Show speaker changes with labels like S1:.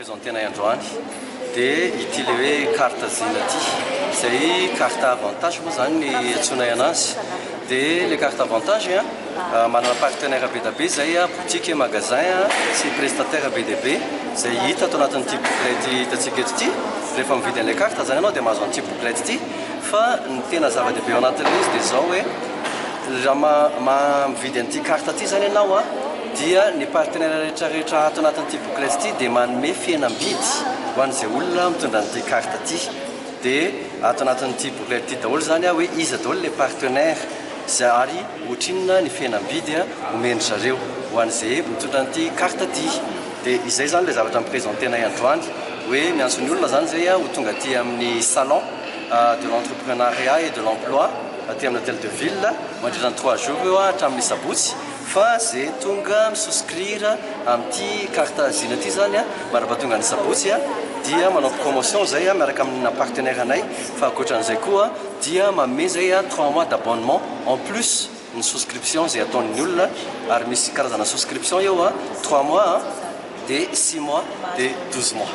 S1: Présentenay androany dia ity le hoe carte Zina ity, izay carte avantage moa zany ny antsoinay anazy. Dia le carte avantage a, manana partenaire be dia be zay a, boutique, magasin sy prestataire be dia be izay hita ato anatin'ity booklet hitantsika eto ity. Rehefa mividy an'ilay carte zany ianao dia mahazo an'ity booklet ity. Fa ny tena zava-dehibe ao anatin'ilay izy dia izao hoe, raha mividy an'ity carte ity zany ianao a, dia ny partenaire rehetra rehetra ato anatin'ity booklet ity dia manome fihenam-bidy ho an'izay olona mitondra an'ity carte ity. Dia ato anatin'ity booklet ity daholo zany a, hoe iza daholo le partenaire izay ary ohatrinona ny fihenam-bidy omen-dry zareo ho an'izay mitondra an'ity carte ity. Dia izay zany ilay zavatra mi-presentenay androany, hoe miantso ny olona zany zay a ho tonga aty amin'ny salon de l'entrepreneuriat et de l'emploi aty amin'ny hôtel de ville mandritra ny 3 jours io hatramin'ny sabotsy. Fa zay tonga mi-souscrire amin'ity carte Zina ity zany a, mandra-pahatonga ny sabotsy a, dia manao promotion zay a miaraka amina partenaire anay. Fa ankoatran'izay koa dia manome zay a 3 mois d'abonnement en plus ny souscription zay ataon'ny olona. Ary misy karazana souscription eo a, 3 mois, de 6 mois, de 12 mois.